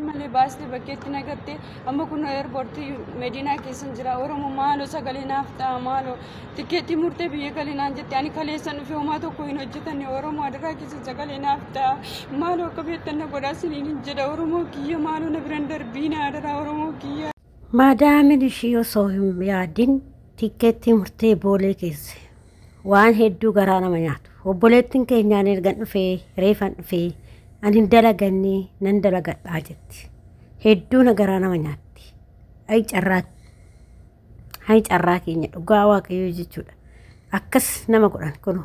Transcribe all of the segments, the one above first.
Malee baastee bakkeetti nagatte amma kun eerpoortii Mediinaa keessan jira. Oromoo maaloo sagalee naaf ta'a, maaloo tikkeettii murtee biyya galee naan jette. Ani kaleessan dhufee homaa tokko hin hojjetanne. Oromoo, adaraa keessan sagalee naaf ta'a, maaloo akka beektan na godhaa siniin hin jedha. Oromoo kiyya, maaloo na biran darbiina, adaraa Oromoo kiyya. Maadaamin ishii osoo hin yaadin tikkeettii murtee boolee keesse. Waan hedduu garaa nama nyaatu. Obboleettiin keenyaan ergan dhufee, reefan dhufee, ani hin dalaganne, nan dalagadhaa jetti. Hedduu na garaa nama nyaatti. Ay carraa, ay carraa keenya, dhugaa Waaqayyoo jechuudha. Akkas nama godhan kunoo.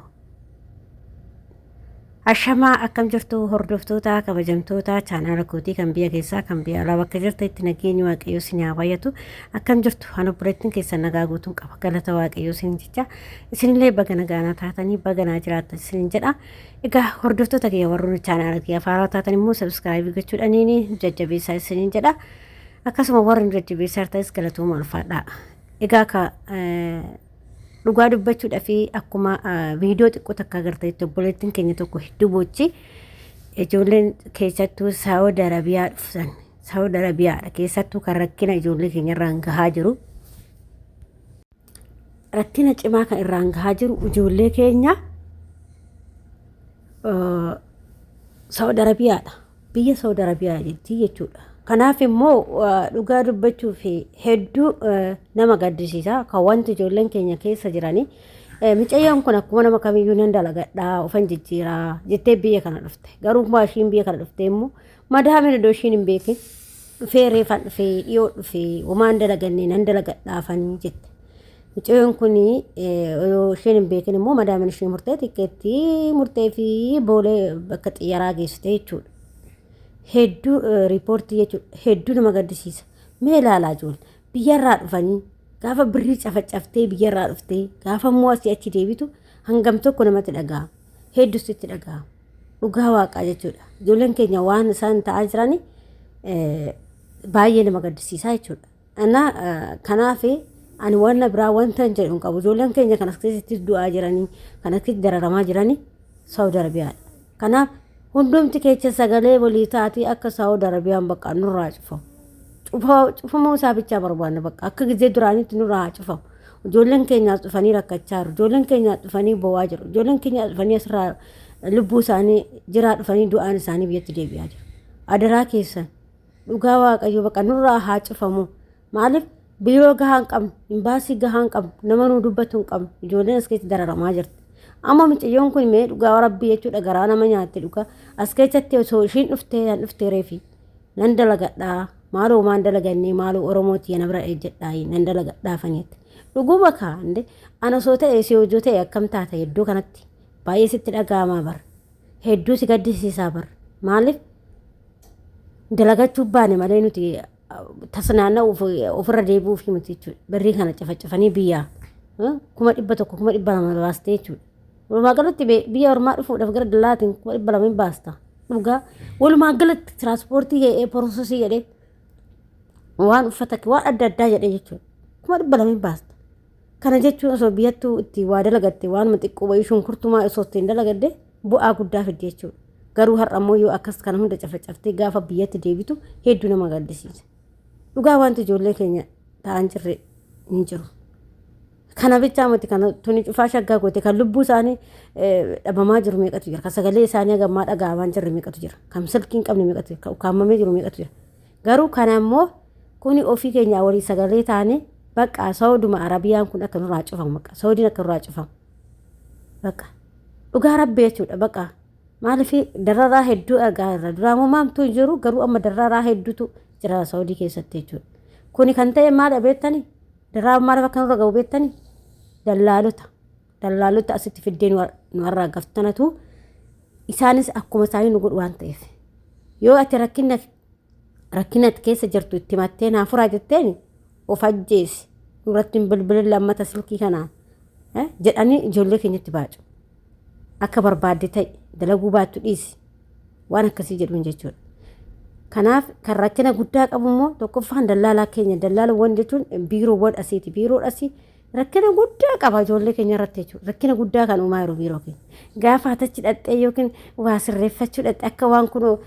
Ashamaa, akkam jirtu hordoftoota kabajamtoota chaanaala kootii, kan biyya keessaa, kan biyya alaa, bakka jirtanitti nageenyi Waaqayyoo isin haa baay'atu. Akkam jirtu? Ani obboleettiin keessan nagaa guutuun qaba, galata Waaqayyoo isin jecha. Isinillee baga nagaanaa taatanii, baga naa jiraattan isin jedha. Egaa hordoftoota kiyya, warroonni chaanaala kiyya faaraa taatan immoo subscribe gochuudhaaniin jajjabeessaa isiniin jedha. Akkasuma warri nu jajjabeessaa jirtanis galatooma, ulfaadhaa. Egaa ka dhugaa dubbachuudhaa fi akkuma viidiyoo xiqqoo takka agartanitti, obboleettiin keenya tokko hedduu boochi. Ijoolleen keessattuu Saawud Arabiyaa dhufsan, Saawud Arabiyaadha keessattuu kan rakkina ijoollee keenya irraan gahaa jiru. Rakkina cimaa kan irraan gahaa jiru ijoollee keenya Saawud Arabiyaadha. Biyya Saawud Arabiyaa jirti jechuudha. Kanaaf immoo dhugaa dubbachuuf hedduu nama gaddisiisa kan wanti ijoolleen keenya keessa jiranii. Mucayyoon kun akkuma nama kamiyyuu nan dalagadhaa, ofan jijjiiraa jettee biyya kana dhufte. Garuu immoo ishiin biyya kana dhuftee immoo madaamin iddoo ishiin hin beekin dhufee, reefan dhufee, dhiyoo dhufee, homaan dalaganne, nan dalagadhaafanii jette. Mucayyoon kun yoo isheen hin beekin immoo madaamin ishee murtee tikkeettii murtee fi boolee bakka xiyyaraa geessite jechuudha. Hedduu riipoortii jechuudha. Hedduu nama gaddisiisa. Mee ilaalaa, ijoollee biyyarraa dhufanii gaafa birrii cafacaftee biyyarraa dhuftee, gaafa immoo asii achi deebitu hangam tokko namatti dhaga'ama. Hedduu sitti dhaga'ama. Dhugaa Waaqaa jechuudha. Ijoolleen keenya waan isaan ta'aa jirani baay'ee nama gaddisiisaa jechuudha. Ana kanaaf ani waan biraa wanta hin jedhu hin qabu. Ijoolleen keenya kan as keessatti du'aa jiranii, kan as keessatti dararamaa jiranii Saawud Arabiyaadha. Kanaaf hundumti keessa sagalee walii taatee akka Saawud Arabiyaan bakka nurraa cufamu. Cufamuu isaa bichaa barbaanna, bakka akka gizee duraanitti nurraa haa cufamu. Ijoolleen keenya as dhufanii rakkachaa jiru. Ijoolleen keenya as dhufanii bo'aa jiru. Ijoolleen keenya as dhufanii asirraa lubbuu isaanii jiraa dhufanii du'aan isaanii biyyatti deebi'aa jiru. Adaraa keessan, dhugaa Waaqayyo, bakka nurraa haa cufamu. Maaliif biiroo gahaa hin qabnu, imbaasii gahaa hin qabnu, nama nuu dubbatu hin qabnu. Ijoolleen as keessatti dararamaa jirti. Amma mucayyoon kun mee dhugaa Rabbii jechuudha, garaa nama nyaatti dhugaa. As keessatti osoo ishiin dhuftee, nan dhuftee reefi nan dalagadhaa, maaloo maan dalagannee, maaloo Oromooti na bira ejjedhaa, nan dalagadhaa faneetti. Dhuguma kaa inde ana osoo ta'e, si hojii ta'e akkam taata? Iddoo kanatti baay'ee sitti dhaga'amaa bara. Hedduu si gaddisiisaa bara. Maaliif dalagachuu baane malee nuti tasnaanna'uuf ofirra deebi'uuf miti jechuudha. Birrii kana cafacafanii biyyaa 100,000, 200,000 baastee jechuudha. Walumaa galatti biyya ormaa dhufuudhaaf gara dallaatiin 200,000 hin baasta. Dhugaa, walumaa galatti tiraanspoortii jedhee, porososii jedhee, waan uffata waan adda addaa jedhee jechuudha. 200,000 hin baasta. Kana jechuun osoo biyyattuu itti waa dalagatte, waanuma xiqqoo wayii shunkurtumaa osoo ittiin dalagadde bu'aa guddaa fidde jechuudha. Garuu har'a immoo yoo akkas kana hunda cafacaftee gaafa biyyatti deebitu hedduu nama gaddisiisa. Dhugaa, wanti ijoollee keenya ta'an jirre hin jiru. Kana bichaa miti, kana tuni cufaa shaggaa goote. Kan lubbuu isaanii dhabamaa jiru meeqatu jira? Kan sagalee isaanii hagammaa dhaga'amaa hin jirre meeqatu jira? Kan silkii hin qabne meeqatu jira? Kan ukkaamamee jiru meeqatu jira? Garuu kana immoo kuni ofii keenya walii sagalee taane, bakka Saawuduma Arabiyaan kun akka nurraa cufamu, bakka Saawudiin akka nurraa cufamu. Bakka dhugaa Rabbi jechuudha, bakka maaliif dararaa hedduu argaa jirra. Duraan maamtuu hin jiru, garuu amma dararaa hedduutu jira Saawudii keessatti jechuudha. Kuni kan ta'e maal beektani? Dararaan maaliif akka nurra ga'u beektani? Dallaalota. Dallaalota asitti fiddee nu har'aa gaftanatu isaanis akkuma isaanii nu godhu waan ta'eef. Yoo ati rakkina rakkina ati keessa jirtu itti himattee naa furaa jetteen, of ajjeesi, nurratti hin bilbilin lammata silkii kanaan jedhanii ijoollee keenyatti baacu. Akka barbaadde ta'e, dalaguu baattu dhiisi, waan akkasii jedhuun jechuudha. Kanaaf kan rakkina guddaa qabu immoo tokkoffaan dallaalaa keenya, dallaalawwan jechuun biiroowwan asiiti. Biiroon asii rakkina guddaa qaba ijoollee keenya irratti jechuudha. Rakkina guddaa kan uumaa jiru biiroo keenya. Gaafa atachi dhaqxee yookiin waa sirreeffachuu dhaqxe, akka waan kun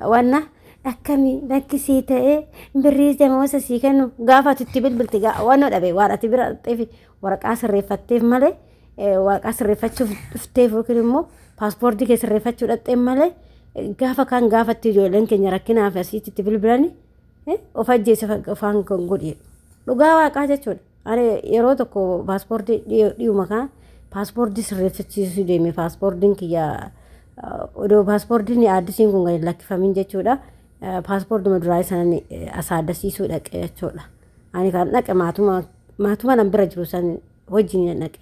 wanna Akkami bakki sii ta'ee birrii damoosa sii kennu gaafa ati itti bilbilte waan dhabe waan ati bira dhaqxeef waraqaa sirreeffatteef malee waraqaa sirreeffachuuf dhufteef yookiin immoo paaspoortii kee sirreeffachuu dhaqxeef malee gaafa kaan gaafatti ijoolleen keenya rakkinaaf asiitti itti bilbilani of ajjeese afaan kan godhe dhugaa waaqaa jechuudha. Ani yeroo tokko paaspoortii dhiyuma kana paaspoortii sirreeffachiisuu deeme paaspoortiin kiyya odoo paaspoortiin addisiin kun gadi lakkifamin jechuudha. Paaspoortii duraa sanan asaaddasiisuu dhaqe jechuudha. Ani kan dhaqe maatuma nan bira jiru san wajjin nan dhaqe.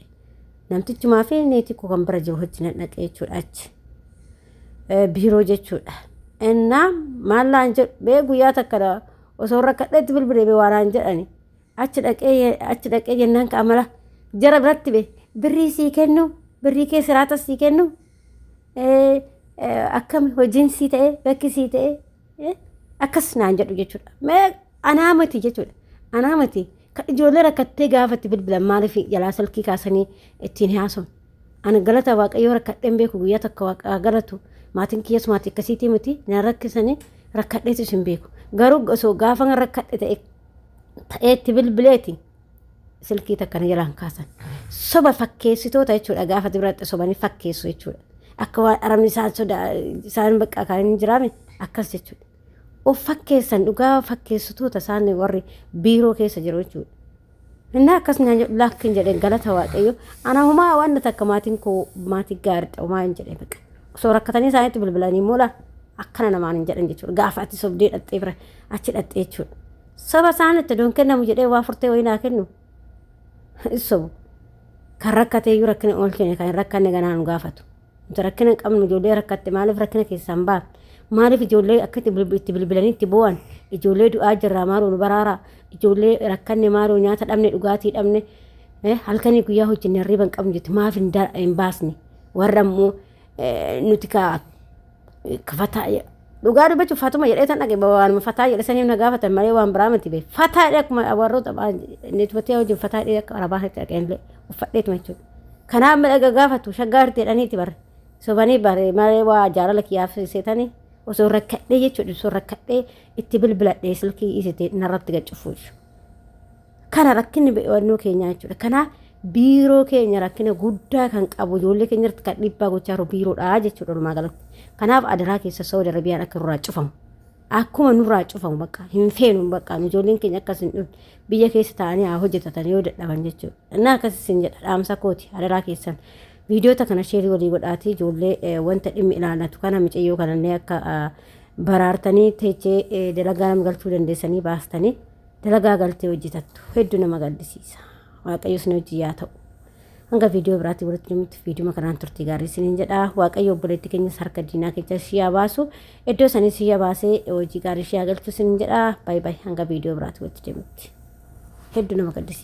Namtichumaa fi neetii koo kan bira jiru wajjin nan dhaqe jechuudha achi. Biiroo jechuudha. Innaa maal naan jedhu bee guyyaa takka osoo rakkadheetti bilbilee bee waan naan jedhani. Achi dhaqee achi dhaqee jennaan ka amala jara biratti be birrii sii kennu birrii kee siraata sii kennu akkam hojiin sii ta'e bakki sii ta'e akkas naan jedhu jechuudha. Mee anaa miti jechuudha. Anaa miti kan ijoollee rakkattee gaafatti bilbilan maaliif jalaa silkii kaasanii ittiin haasawu. Ani galata Waaqayyoo rakkadheen beeku guyyaa tokko Waaqaa galatu maatiin kiyyas maatii akkasiitii miti na rakkisanii rakkadheetis hin beeku. Garuu osoo gaafa rakkadhe ta'e ta'eetti bilbileeti silkii takka na jalaan kaasan. Soba fakkeessitoota jechuudha gaafa biratti sobanii fakkeessu jechuudha. Akka waan arabni isaan sodaa isaan bakka kan hin jiraame akkas jechuudha. Of fakkeessan dhugaa fakkeessitoota isaan warri biiroo keessa jiru jechuudha. Innaa akkas naan jedhu lakkin jedheen galata Waaqayyo. Ana homaa waan takka maatiin koo maatii gaariidha homaa hin jedhee baqa. Osoo rakkatanii isaaniitti bilbilanii immoo laa akkana namaan hin jedhan jechuudha. Gaafa ati sobdee dhaxxee bira achi dhaxxee jechuudha. Saba isaanitti odoon kennamu jedhee waa furtee wayii naa kennu. Sobu. Kan rakkatee iyyuu rakkina oolchine kan hin rakkanne ganaa nu gaafatu. Nuti rakkina hin qabnu ijoollee rakkatte maaliif rakkina keessaa hin baafne? Maaliif ijoollee akka itti bilbilanii itti boo'an? Ijoollee du'aa jirraa maaloo nu baraaraa? Ijoollee rakkanne maaloo nyaata dhabne dhugaatii dhabne halkanii guyyaa hojjenne hirriba hin qabnu jette maaf hin baasne? Warra immoo nuti ka fataa dhugaa dubbachuuf fatuma jedhee tan dhaqe waanuma fataa jedhe saniif na gaafatan malee waan biraa miti bee fataa jedhee akkuma warroota neetwotii wajjin fataa jedhee akka arabaa itti dhaqeen illee uffadheetuma jechuudha. Kanaaf midhaga gaafatu shaggaa hirteedhaniiti bare sobanii bare malee waa jaalala kiyyaaf seetanii osoo rakkadhee jechuudha osoo rakkadhee itti bilbiladhee silkii isite narratti gad cufu jechuudha. Kana rakkinni wannoo keenyaa jechuudha. Kanaaf biiroo keenya rakkina guddaa kan qabu ijoollee keenya irratti kan dhiibbaa gochaa jiru biiroodha jechuudha walumaa galatti. Kanaaf adaraa keessa Saudi Arabiyaan akka nurraa cufamu. Akkuma nurraa cufamu bakka hin feenu bakka ijoolleen keenya akkas hin dhufne biyya keessa taa'anii haa hojjetatan yoo dadhaban jechuudha. Innaa akkas isin jedha dhaamsa kooti adaraa keessan. Viidiyoota kana share walii godhaatii ijoollee wanta dhimmi ilaallatu kana micayyoo kanallee akka baraartanii teechee dalagaa nama galchuu dandeessanii baastanii dalagaa galtee hojjetattu hedduu nama gaddisiisa. Waaqayyo isin hojii yaa ta'u. Hanga viidiyoo biraatti walitti nuti viidiyoo kanaan turtii gaarii isiniin jedha. Waaqayyo obboleetti keenyas harka diinaa keessa ishee haa baasu. Iddoo sanii ishee baasee hojii gaarii ishee haa galchu isiniin jedha. Baay'ee baay'ee hanga viidiyoo biraatti walitti deemutti. Hedduu nama gaddisiisa.